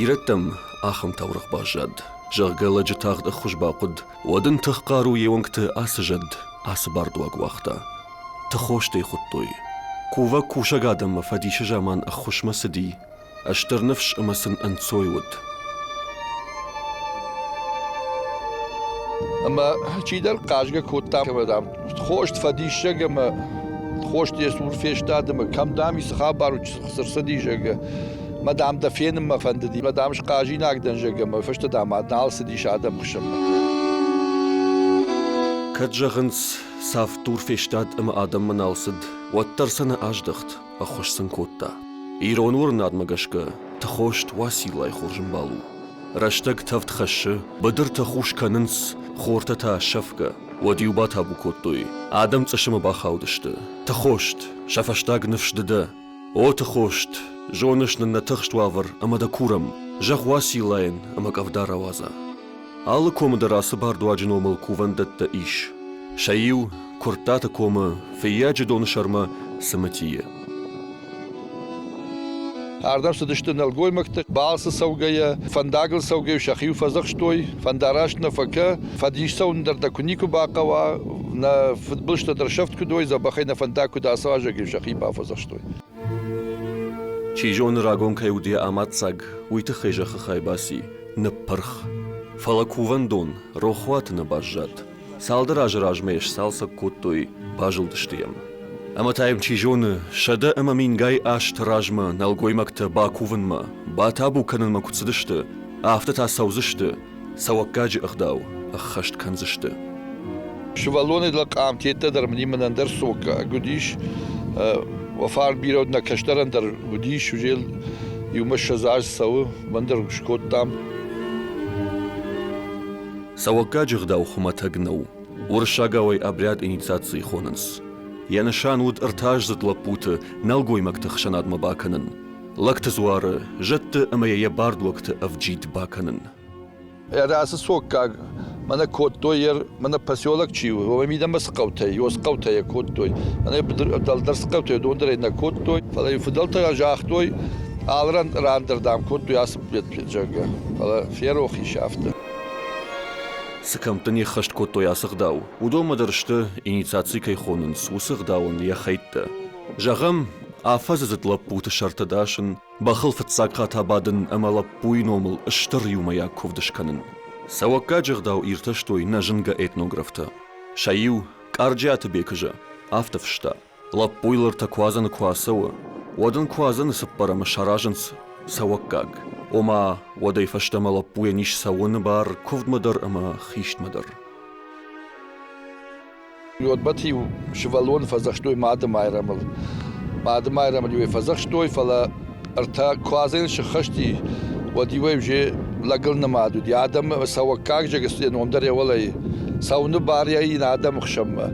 Ирӕттӕм ахӕм таурӕгъ баззад, зӕгъгӕ, лӕджы тагъд ӕххуыс бахъуыд, уӕд ын тыххъару йе уӕнгты ацы зӕд, ацы бардуаг уагъта. Тыхостӕй хуыдтой. Кувӕг кусӕг адӕммӕ фӕдисы заман ӕххуысмӕ цыди, стыр ныфс ӕмӕ сын ӕнцой уыд. Ӕмӕ чидӕр хъазгӕ кодта, ӕмӕ, дам, хост фӕдиссаг ӕмӕ хост йӕ цур фестад ӕмӕ кӕм, дам, и цы хабар у, цы рцыди, зӕгъгӕ. Мӕ, дам, дӕ фенынмӕ фӕндыди, мӕ, дам, схъазинаг дӕн, зӕгъгӕ, мӕ фӕстӕ, дам, нал цыдис адӕмы хсӕнмӕ. Кӕд зӕгъынц, цавддур фестад ӕмӕ адӕммӕ нал цыд, уӕддӕр сӕ нӕ аздӕхт, ӕххуыс сын кодта. Ирон уырнадмӕ гӕсгӕ, Тыхост Уациллайы хорз ӕмбал у. Рӕстӕг тӕвд хӕссы, быдыртӕ хус кӕнынц, хортӕ та сӕфгӕ. Уӕд-иу батабу кодтой. Адӕм цъысымы бахаудысты. Тыхост, сӕ фӕстаг ныфс ды дӕ. О, Тыхост, зоныс нын нӕ тыхст уавӕр ӕмӕ дӕ курӕм, зӕгъ Уациллайӕн ӕмӕ къӕвда рауадза. Алы комы дӕр ацы бардуаджы номыл кувӕндӕттӕ ис. Сӕ иу, Куырттаты комы, Фыййаджы доны сӕрмӕ Цымытийы. Ардӕм цыдысты нӕлгоймӕгтӕ, балцы цӕугӕйӕ, фӕндагыл цӕугӕйӕ сӕхи фӕдзӕхстой, фӕндараст нӕ фӕкӕ, фӕдис цӕуын дӕр дӕ куы никуы бахъӕуа, нӕ фыдбылызтӕ дӕр сӕфт куыд уой, дзӕбӕхӕй нӕ фӕндаг куыд ацӕуа, зӕгъгӕ, сӕхи бафӕдзӕхстой. Чи зоны, рагон кӕй уыд йӕ амаддзаг, уый тыххӕй зӕххы хай баци, ныппырх. Фӕлӕ кувӕндон рохуаты нӕ баззад. Цалдӕр азы размӕ йӕ сцалцӕг кодтой, базылдысты йӕм. Ӕмӕ та йӕм, чи зоны, 100 ӕмӕ мингай азты размӕ нӕлгоймӕгтӕ бакувынмӕ, батабу кӕнынмӕ куыд цыдысты, афтӕ та цӕудзысты, цӕуӕггаджы ӕгъдау ӕххӕст кӕндзысты. Сывӕллоны къамтеттӕ дӕр мын мӕнӕн дӕр соккаг уыдис. Фарн бирӕ уыд, нӕ кӕстӕрӕн дӕр уыдис, узел иумӕ 20 аз цӕуы, мӕн дӕр скодтам. Цӕуӕггаджы ӕгъдау хуымӕтӕг нӕу. Уырыссагау ӕй обряд инициацийы хонынц. Йӕ нысан уыд ӕртӕаздзыд лӕппуты нӕлгоймӕгты ӕхсӕнадмӕ бакӕнын, лӕгты дзуары, зӕдты ӕмӕ йӕ бардуӕгты ӕвджид бакӕнын. Ацы соккаг мӕнӕ кодтой, мӕнӕ поселок чи у, уымӕ мидӕмӕ цы хъӕутӕй, ос хъӕутӕ йӕ кодтой. Мӕнӕ дӕлдӕр цы хъӕутӕ, уыдон дӕр ӕй нӕ кодтой. Фӕлӕ фыдӕлтӕ загътой, алы ран дӕр, дам, кодтой ацы зӕгъгӕ. Фӕлӕ ферох ис афтӕ. Цы кӕмтты не ххӕст кодтой ацы ӕгъдау, уыдонмӕ дӕр сты, инициаци кӕй хонынц, уыцы ӕгъдауӕн йӕ хӕйттӕ. Зӕгъӕм, афӕдзыдзыд лӕппуты сӕртӕ дасын, бӕхыл фыццаг хатт абадын ӕмӕ лӕппуйы номыл стыр иумӕйаг куывд скӕнын. Цӕуӕггаджы ӕгъдау иртӕстой нӕ зынгӕ этнографтӕ. Сӕ иу, Къарджиаты Бекызӕ, афтӕ фыста: Лӕппуйыл ӕртӕ куадзӕны куы ацӕуы, уӕд ын куадзӕны цыппӕрӕмы саразынц цӕуӕггаг. Ома, уӕдӕй фӕстӕмӕ лӕппуйӕн ис цӕуыны бар куывдмӕ дӕр ӕмӕ хистмӕ дӕр. Йодбӕт-иу сывӕллоны фӕдзӕхстой Мады Майрӕмыл. Мады Майрӕмыл-иу фӕдзӕхстой, фӕлӕ ӕртӕ куадзӕны сыххӕсти, уӕд-иу ӕй уже лӕгыл нымад уыди. Адӕм цӕуӕггаг зӕгъыс йӕ ном дӕр йӕ уӕлӕ цӕуыны бар йӕ ин адӕмы хсӕнмӕ.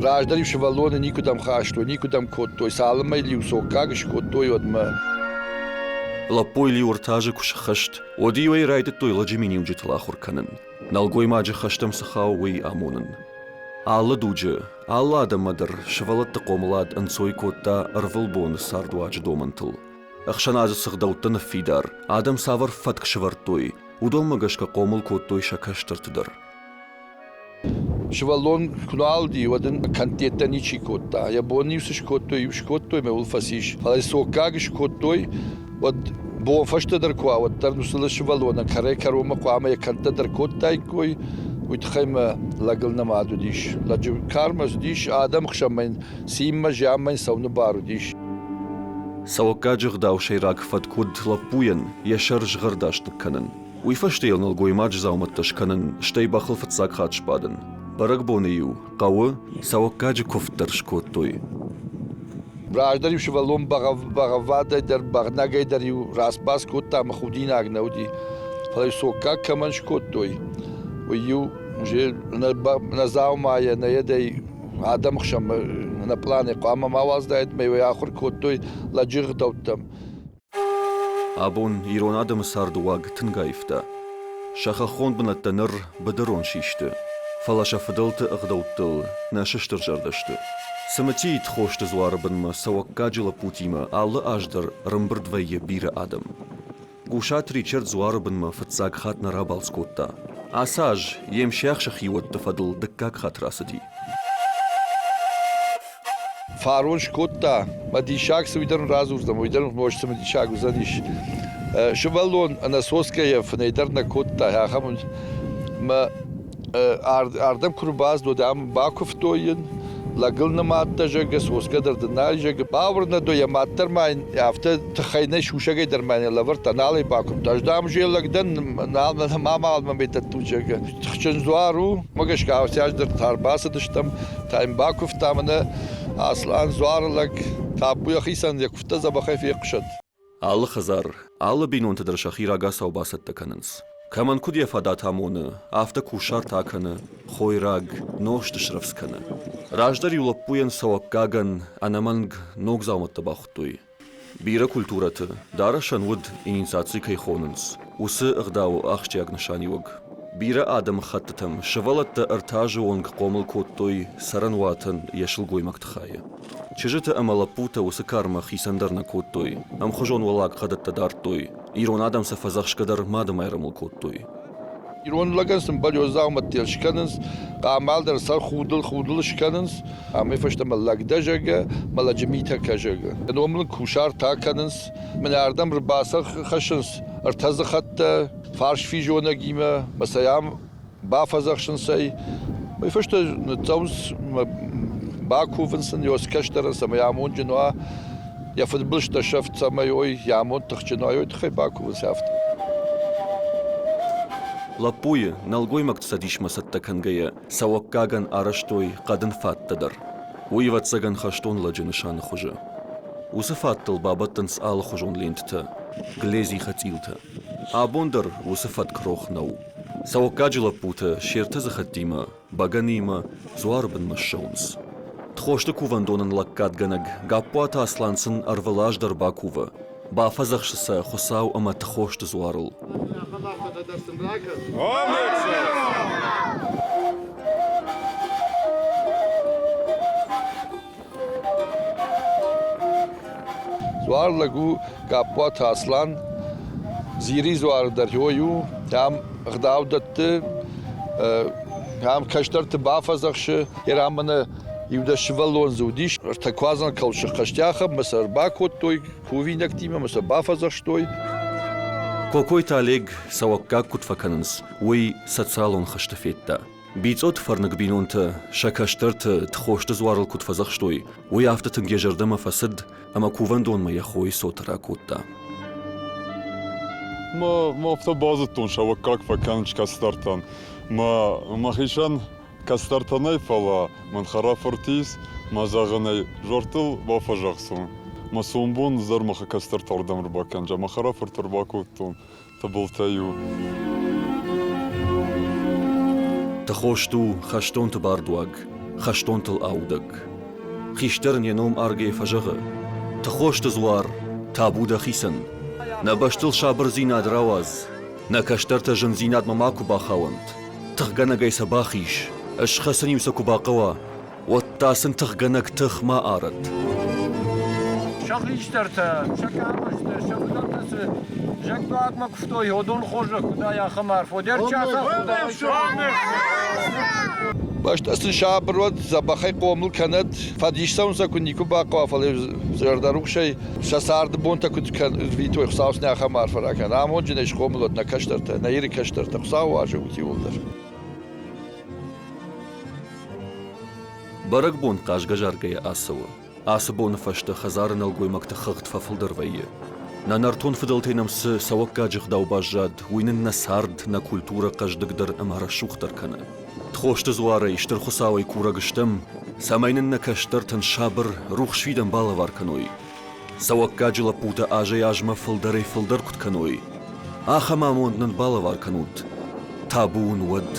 Раздӕр-иу сывӕллоны никуыдӕм хастой, никуыдӕм кодтой, цалынмӕ йыл-иу цоггаг скодтой, уӕдмӕ. Лӕппуйыл-иу ӕртӕ азы куы сыххӕст, уӕд-иу ӕй райдыдтой лӕджы миниуджытыл ахуыр кӕнын. Нӕлгоймаджы хӕстӕм цы хауы, уый амонын. Алы дуджы, алы адӕммӕ дӕр сывӕллӕтты хъомылад ӕнцой кодта ӕрвылбоны цардуаджы домӕнтыл. Ӕхсӕнады цы гъдӕуттӕ ныффидар, адӕм цавӕр фӕтк сӕвӕрдтой, уыдонмӕ гӕсгӕ хъомыл кодтой сӕ кӕстӕрты дӕр. Сывӕллон куы нал уыди, уӕд ын кӕндтеттӕ ничи кодта. Йӕ бон-иу цы скодтой, иу скодтой ӕмӕ уыл фӕцис. Фӕлӕ цоггаг скодтой, уӕд бон фӕстӕдӕр куы уа, уӕддӕр уыцы сывӕллонӕн кӕрӕй-кӕронмӕ хъуамӕ йӕ кӕндтӕ дӕр кодтаиккой. Уый тыххӕй мӕ лӕгыл нымад уыдис. Лӕджы кармӕ уыдис, адӕмы хсӕнмӕ йын цинмӕ, зианмӕ йын цӕуыны бар уыдис. Цӕуӕггаджы ӕгъдау сӕйраг фӕтк уыд лӕппуйӕн йӕ сӕр згъӕрдаст ныккӕнын. Уый фӕстӕ йыл нӕлгоймаджы дзаумӕттӕ скӕнын, стӕй бӕхыл фыццаг хатт сбадын. Бӕрӕгбоны-иу хъӕуы цӕуӕггаджы куывд дӕр скодтой. Раздӕр-иу сывӕллон бӕгъӕввадӕй дӕр, бӕгънӕгӕй дӕр-иу рацбац кодта ӕмӕ худинаг нӕ уыди. Фӕлӕ-иу соккаг кӕмӕн скодтой, уый-иу уже нӕ дзаумайӕ, нӕ йедӕй адӕмы хсӕнмӕ нӕ пъланӕй хъуамӕ ма уадздаид, ӕмӕ-иу ӕй ахуыр кодтой лӕджы ӕгъдӕуттӕм. Абон ирон адӕмы цардыуаг тынг аивта. Сӕ хӕххон бынӕттӕ ныр быдырон систы, фӕлӕ сӕ фыдӕлты ӕгъдӕуттыл нӕ сыстырзӕрдӕ сты. Цымытийы Тхосты дзуары бынмӕ цӕуӕггаджы лӕппутимӕ алы аз дӕр ӕрӕмбырд вӕййы бирӕ адӕм. Гусаты Ричард дзуары бынмӕ фыццаг хатт нӕ рабалц кодта. Ацы аз йе мсиахсы хиуӕтты фӕдыл дыккаг хатт рацыди. Фарон скодта, мӕ диссаг цы уый дӕр радзурдзӕн, уый дӕр может цымыдисаг уыдзӕнис. Сывӕллон ӕнӕсосгӕйӕ фынӕй дӕр нӕ кодта, ахӕм мӕ ардӕм куы рбацыд, уӕд ӕм бакуывтой йын, лӕгыл нымадта, зӕгъгӕ, сосгӕ дӕр дын нал, зӕгъгӕ, бауырнӕд йӕ мад дӕр ма йын афтӕ тыххӕй нӕ сусӕгӕй дӕр ма йын лӕвӕрдта, нал ӕй бакуымдта. Ӕз дам же лӕг дӕн, нал ма мал мӕ дӕттут, зӕгъгӕ. Тыхджын дзуар у, мӕ гӕсгӕ ацы аз дӕр та ӕрбацыдыстӕм, та йын бакуывтам ӕнӕ Аслан дзуары лӕг табу йӕхицӕн йӕ куывдтӕ дзӕбӕхӕй фехъусӕд. Алы хӕдзар, алы бинонтӕ дӕр сӕхи рагацау бацӕттӕ кӕнынц. Кӕмӕн куыд йӕ фадат амоны, афтӕ кусарт акӕны, хойраг, нозт срӕвдз кӕны. Раздӕр-иу лӕппуйӕн цӕуӕггагӕн ӕнӕмӕнг ног дзаумӕттӕ бахуыдтой. Бирӕ культурӕты дарӕсӕн уыд, инициаци кӕй хонынц, уыцы ӕгъдауы ахсджиаг нысаниуӕг. Бирӕ адӕмыхӕттытӕм сывӕллӕттӕ ӕртӕ азы онг хъомыл кодтой цӕрӕнуатӕн йӕ сылгоймӕгты хайы. Чызджытӕ ӕмӕ лӕппутӕ уыцы кармӕ хицӕн дӕр нӕ кодтой, ӕмхуызон уӕллаг хӕдӕттӕ дардтой, ирон адӕм сӕ фӕдзӕхсгӕ дӕр мадымайрӕмыл кодтой. Ирон лӕгӕн сын бӕлёздзаумӕттӕ скӕнынц, хъамал дӕр сӕ худыл худыл скӕнынц, амӕй фӕстӕмӕ лӕг дӕ зӕгъгӕ, мӕ лӕджы митӕ кӕ зӕгъгӕ. Номыл кусарт акӕнынц, мӕнӕ ардӕм ӕрбацӕххӕссынц ӕртӕдзыхӕттӕ, фарсфизонӕгимӕ, мӕ сӕ ам бафӕдзӕхсынц ӕй. Уый фӕстӕ ныццӕуынц, бакувынц ын йӕ кӕстӕрӕн, цӕмӕй амондджын уа, йӕ фыдбылызтӕ сӕфт цӕмӕй уой, йӕ амонд тыхджын уа, уый тыххӕй бакувынц афтӕ. Лӕппуйы нӕлгоймӕгты цӕдисмӕ цӕттӕ кӕнгӕйӕ, цӕуӕггагӕн арӕзтой хъӕдын фӕттӕ дӕр. Уый, ӕвӕццӕгӕн, хӕстон лӕджы нысаны хуызы. Уыцы фӕттыл бабӕттынц алыхуызон лентытӕ, глези хӕцъилтӕ. Абон дӕр уыцы фӕтк рох нӕу. Цӕуӕггаджы лӕппутӕ се ртӕ дзыхӕттимӕ, бӕгӕныимӕ дзуары бынмӕ ссӕуынц. Тхосты кувӕндонӕн лӕггадгӕнӕг Гаппуаты Аслан сын ӕрвылаз дӕр бакувы, бафӕдзӕхсы сӕ Хуыцау ӕмӕ Тхосты дзуарыл. Дзуар лӕг у Гаппуаты Аслан, Дзири дзуары дӕр йой у, ам ӕгъдау дӕтты, ам кӕстӕрты бафӕдзӕхсы. Йӕ мӕнӕ иу-дӕс сывӕллон дзы уыдис, ӕртӕкуадзӕн кӕлсы хъӕстӕхы мӕ сӕ ӕрбакодтой кувинӕгтимӕ мӕ сӕ бафӕдзӕхстой. Кокойты Олег цӕуӕггаг куыд фӕкӕнынц, уый социалон хызты федта. Бицъоты фӕрныг бинонтӕ сӕ кӕстӕрты Тхосты дзуарыл куыд фӕдзӕхстой, уый афтӕ тынг йӕ зӕрдӕмӕ фӕцыд, ӕмӕ кувӕндонмӕ йӕ хойы цоты ракодта. Ма афтӕ базыдтон, сӕуӕггаг фӕкӕнынц кӕстӕртӕн. Мӕ мӕхицӕн кӕстӕртӕ нӕй, фӕлӕ мын хӕрӕфырт ис, мӕ зӕгъынӕй зӕрдыл бафӕзӕхсон. Мӕ сомбон дӕр мӕхи кӕстӕртӕ ардӕм ӕрбакӕнджа. Мӕ хӕрӕфырт ӕрбакодтон. Тыбылтӕ-иу. Тыхост у хӕстонты бардуаг, хӕстонтыл аудӕг. Хистӕр ын йӕ ном аргӕй фӕзӕгъы: Тыхосты дзуар, табу дӕхицӕн! Нӕ бӕстыл сабырдзинад рауадз, нӕ кӕстӕртӕ зындзинадмӕ макуы бахауӕнт, тыхгӕнӕгӕй сӕ бахиз, ысхӕцын-иу сӕ куы бахъӕуа, уӕдта сын тыхгӕнӕг тых ма арӕд. Сӕ хистӕртӕ, сӕ къабӕзтӕ, сӕ фыдӕлтӕ цы зӕгдуагмӕ куывтой, уыдон хорзӕх куыд ахӕм арф уӕд Бӕстӕ сын сабыр уӕд, дзӕбӕхӕй хъомыл кӕнӕд, фӕдис цӕуын сӕ куы никуы бахъӕуа, фӕлӕ зӕрдӕрухсӕй сӕ царды бонтӕ куыд рвитой, Хуыцау сын ахӕм арфӕ ракӕнӕд. Амонджынӕй схъомыл уӕд нӕ кӕстӕртӕ, нӕ Иры кӕстӕртӕ, Хуыцауы уазӕг ут иууылдӕр. Бӕрӕгбон хъазгӕ-заргӕйӕ ацӕуы. Ацы боны фӕстӕ хӕдзары нӕлгоймӕгты хыгъд фӕфылдӕр вӕййы. Нӕ нӕртон фыдӕлтӕй нӕм цы цӕуӕггаджы ӕгъдау баззад, уый нын нӕ цард, нӕ культурӕ хъӕздыгдӕр ӕмӕ рӕсугъддӕр кӕны. Тхосты дзуарӕй Стыр Хуыцауӕй курӕг стӕм, цӕмӕй нын нӕ кӕстӕртӕн сабыр, рухс фидӕн балӕвар кӕной. Цӕуӕггаджы лӕппутӕ азӕй-азмӕ фылдӕрӕй-фылдӕр куыд кӕной, ахӕм амонд нын балӕвар кӕнут. Табу уын уӕд!